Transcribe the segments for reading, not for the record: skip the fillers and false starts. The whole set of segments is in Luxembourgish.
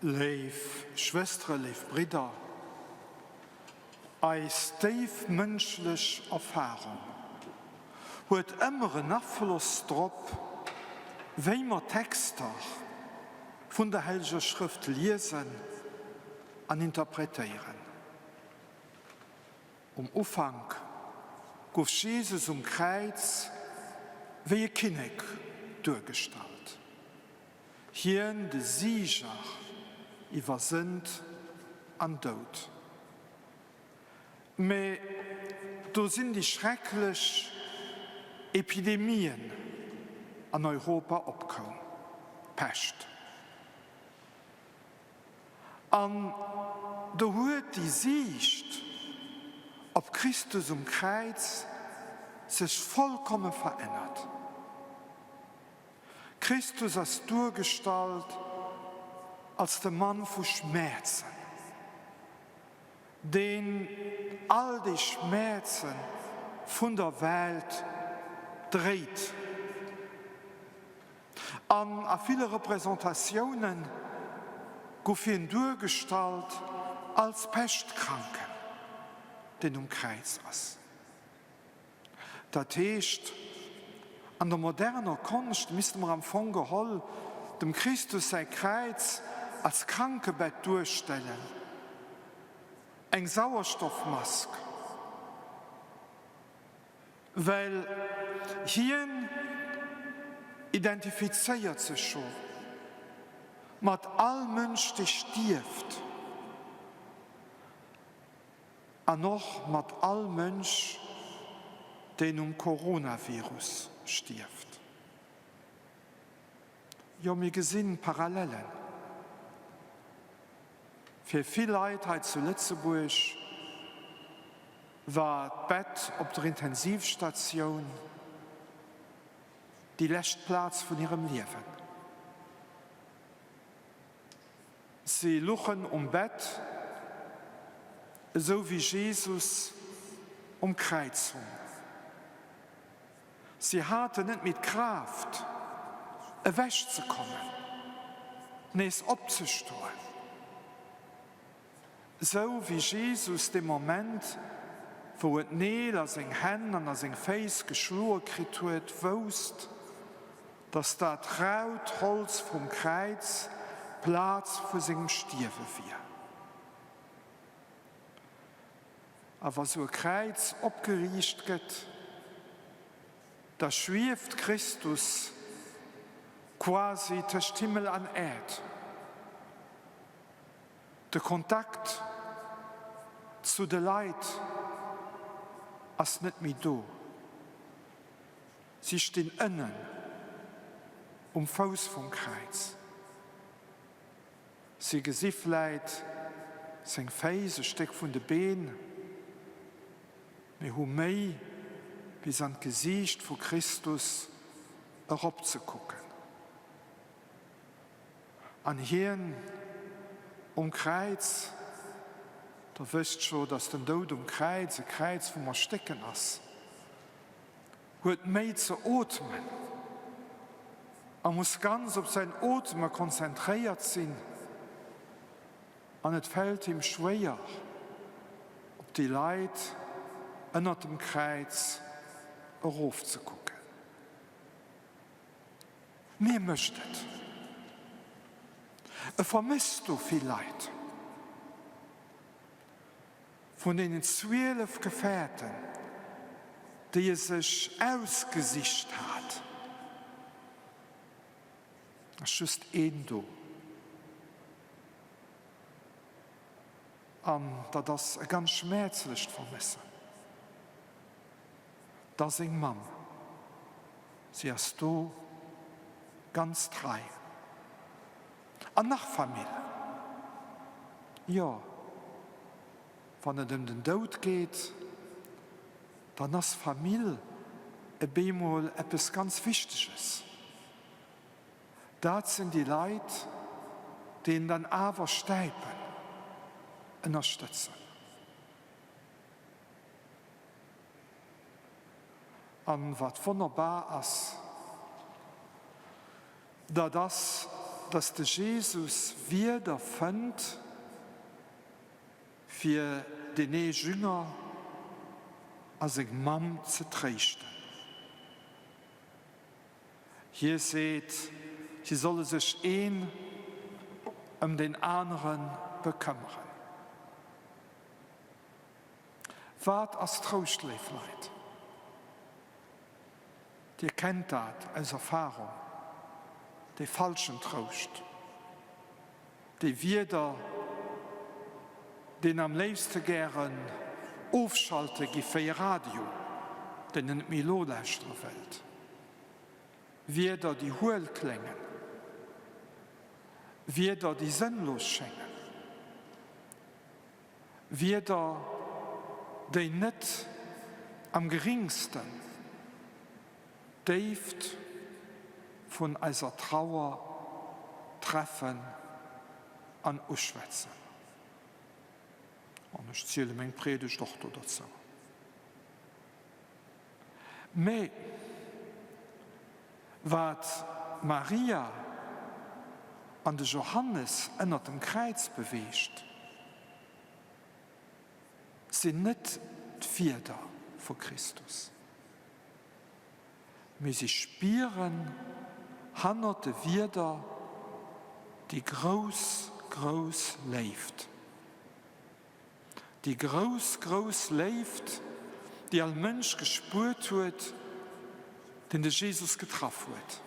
Léif Schwëstere, léif Bridder, eis déif mënschlech Erfarung huet ëmmer en Afloss drop, wéi mer Texter vun der Helleger Schrëft liesen an interpretéieren. Um Ufank gouf Jesus um Kräiz wéi e Kinnek duergestallt. Hien de Sieger iwwer Sënd an Doud. Mä do sinn déi schrecklech Epidemien an Europa opkoum, d'Pescht. An do huet déi Siicht op Christus um Kräiz sech vollkomme verännert. Christus ass duergestallt als de Mann vu Schmäerzen, deen all déi Schmäerze vun der Welt dréit. An a ville Representatioune gouf hien duergestallt als Peschtkranken, deen um Kräiz ass. Dat heescht, an der moderner Konscht misste mer am Fong geholl dem Christus säi Kräiz als Krankebett duerstellen, eng Sauerstoffmask, well hien identifizéiert sech jo mat all Mënsch, dee stierft. An och mat all Mënsch, deen um Coronavirus stierft. Jo, mir gesinn Parallellen. Fir vill Leit hei zu Lëtzebuerg war d'Bett op der Intensivstatioun déi lescht Plaz vun hirem Liewen. Si luchen um Bett, esou wéi Jesus um Kräiz hung. Si haten net méi d'Kraaft, ewechzekommen, nees opzestoen. Sou wéi Jesus dee Moment, wou en d'Neel a seng Hänn an a seng Féiss geschloe kritt huet, wousst, dass dat raut Holz vum Kräiz d'Plaz vu sengem Stierwe wier. A wa sou e Kräiz opgeriicht gëtt, da schwieft Christus quasi tëscht Himmel an Äerd. De Kontakt zu de Leit ass net méi do. Si stinn ënnen um Fouss vum Kräiz. Si gesi vläit seng Féiss, e Stéck vun de Been, mee hu Méi bis an d'Gesiicht vu Christus eropzekucken. An hien um Kräiz, Der wësst scho, dass den Doud um Kräiz e Kräiz vum Erstécken ass, huet Méi ze ootmen a muss ganz op säin Ootme konzentréiert sinn an et fält him schwéier, op déi Leit ënnert dem Kräiz erofzekucken. Mee e mécht et. E vermësst do vill Leit. Vun deenen 12 Gefährten, déi e sech ausgesicht hat, ass just een do. An dat ass e ganz schmäerzlecht Vermëssen. Da seng Mamm, si ass do ganz trei. An nach Famill. Jo, wann et ëm den Doud geet, dann ass Famill e bemol eppes ganz Wichteges. Dat sinn déi Leit, déi een dann awer stäipen, ënnerstëtzen. An wat wonnerbar ass, dat ass, dass de Jesus Wierder fënnt fir deen ee Jünger a seng Mamm ze tréischten. Hie seet, si solle sech een ëm deen anere bekëmmeren. Wat ass Trouscht, léif Leit? Dir kennt dat aus Erfahrung, dee falschen Trouscht, déi Wierder, déi een am léifste gären ofschalte giff wéi e Radio, deen en net méi nolauschtere wëllt, Wierder, déi huel kléngen, Wierder, déi sënnlos schéngen. Wierder, déi net am geringsten d'Déift vun eiser Trauer treffen an uschwätzen. An ech ziele meng Priedegt och do dozou. Mä wat d'Maria an de Johannes ënnert dem Kräiz beweegt, sinn net d'Wierder vu Christus, mee si spieren hannert de Wierder déi grouss, grouss Léift. Déi grouss, grouss Léift, déi all Mënsch gespuert huet, deen de Jesus getraff huet.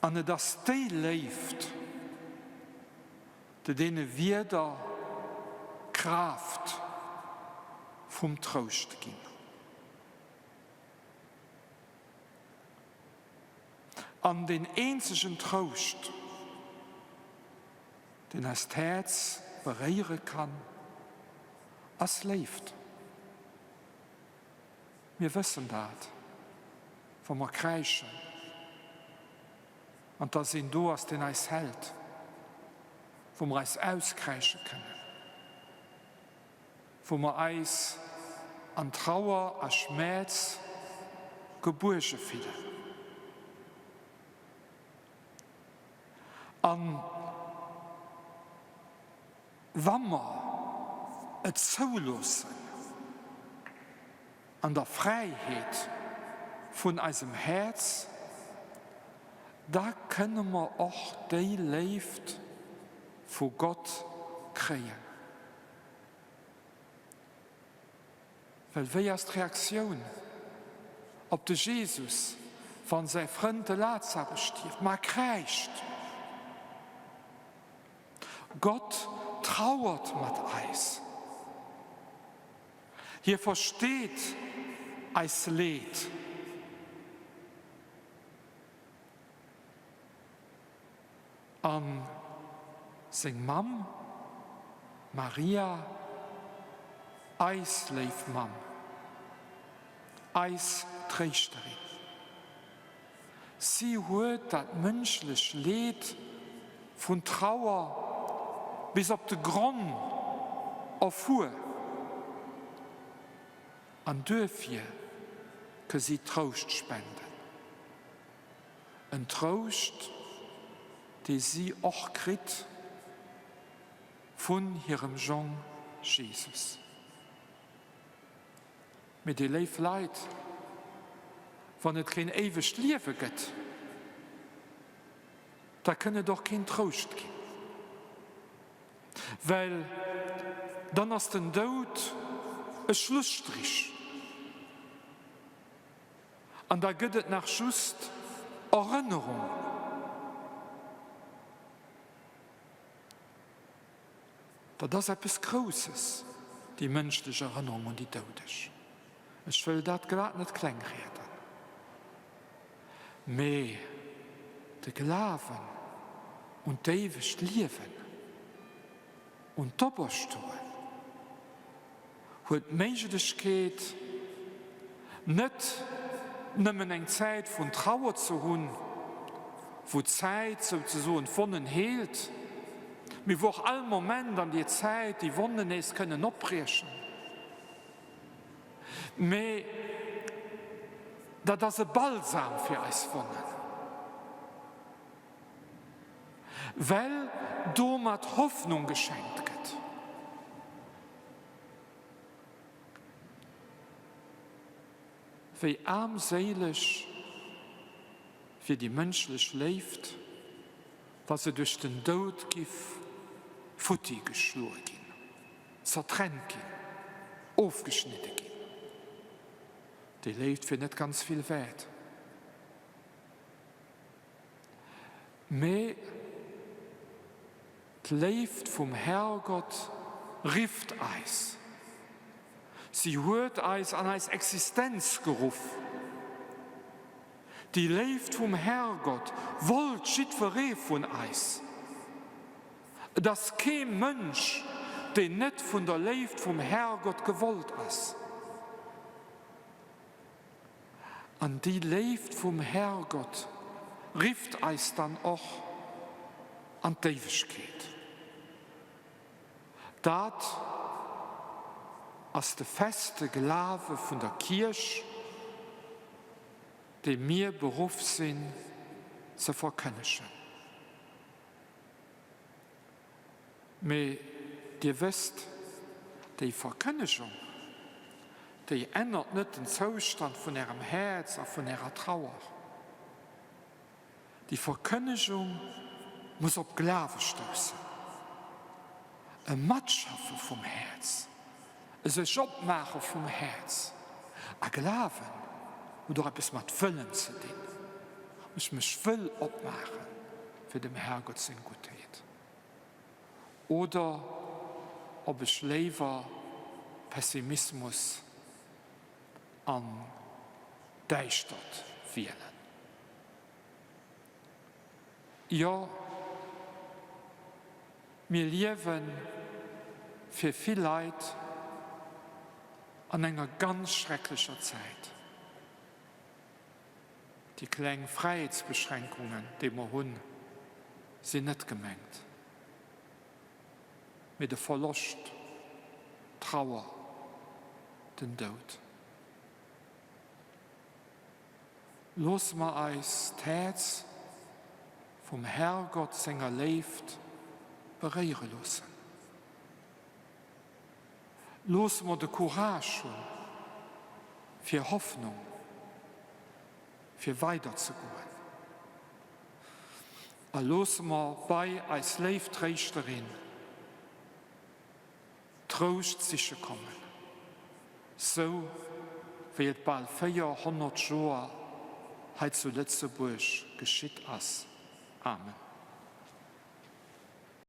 An et ass déi Léift, déi deene Wierder d'Kraaft vum Trouscht ginn. An deen eenzegen Trouscht, deen eist Häerz beréiere kann, ass Léift. Mir wëssen dat, wa mer kräischen an dass een do ass, deen eis hält, wou mer eis auskräische kënnen. Wou mer eis an Trauer a Schmäerz gebuerge fillen. An wa mer et zouloossen, an der Fräiheet vun eisem Häerz, da kënne mer och déi Léift vu Gott kréien. Well wéi ass d'Reaktioun op de Jesus, wann säi Frënd de Lazarus stierft? Ma e kräischt! Gott trauert mat eis. Hie versteet eis Leed. A seng Mamm, Maria, eis léif Mamm, eis Tréischterin, si huet dat mënschlech Leed vun Trauer bis op de Gronn erfuer an duerfir ke si Trouscht spenden. En Trouscht, dee si och kritt vun hirem Jong Jesus. Mee dir léif Leit, wann et keen éiwegt Liewe gëtt, da kënn et och keen Trouscht ginn, well dann ass den Doud e Schlusstrich. An da gëtt et nach just Erënnerung. Dat ass eppes Grousses, déi mënschlech Erënnerung un déi Doudeg. Ech wëll dat glat net kleng rieden. Mee de Glawen un d'éiwegt Liewen, un d'Operstoen, huet d'Méiglechkeet, net nëmmen eng Zäit vun Trauer ze hunn, wou d'Zäit souzesoen d'Wonnen heelt, mee wou och all Moment an dier Zäit déi Wonnen nees kënnen opbriechen. Mee dat ass e Balsam fir eis Wonnen. Well domat Hoffnung geschenkt gëtt. Wéi aarmséileg wier déi mënschlech Léift, wa se duerch den Doud giff futti geschloe ginn, zertrennt ginn, ofgeschnidde ginn. Déi Léift wier net ganz vill wäert. Mee d'Léift vum Herrgott rifft eis. Si huet eis an eis Existenz geruff. Déi Léift vum Herrgott wollt jiddweree vun eis. Et ass kee Mënsch, deen net vun der Léift vum Herrgott gewollt ass. An déi Léift vum Herrgott rifft eis dann och an d'Éiwegkeet. Dat ass de feste Glawe vun der Kierch, dee mir beruff sinn ze verkënnegen. Mee Dir wësst, déi Verkënnegung, déi ännert net den Zoustand vun Ärem Häerz a vun Ärer Trauer. Déi Verkënnegung muss op Glawe stoussen, e Matschaffe vum Häerz, e sech opmaache vum Häerz. A Glawen huet och eppes mat Wëllen ze dinn, ob ech mech wëll opmaache fir dem Herrgott seng Guttheet. Oder ob ech léiwer Pessimismus an Däischtert wielen. Jo, mir liewe fir vill Leit an enger ganz schrecklecher Zäit. Déi kleng Fräiheetsbeschränkungen, déi mer hunn, sinn net gemengt, mee de Verloscht, d'Trauer, den Doud. Loosse mer eis d'Häerz vum Herrgott senger Léift beréiere loossen. Loosse mer de Courage hunn, fir Hoffnung, fir weiderzegoen. A loosse mer bei eis léif Tréischterin Trouscht siche kommen, sou wéi et bal 400 Joer hei zu Lëtzebuerg geschitt ass. Amen.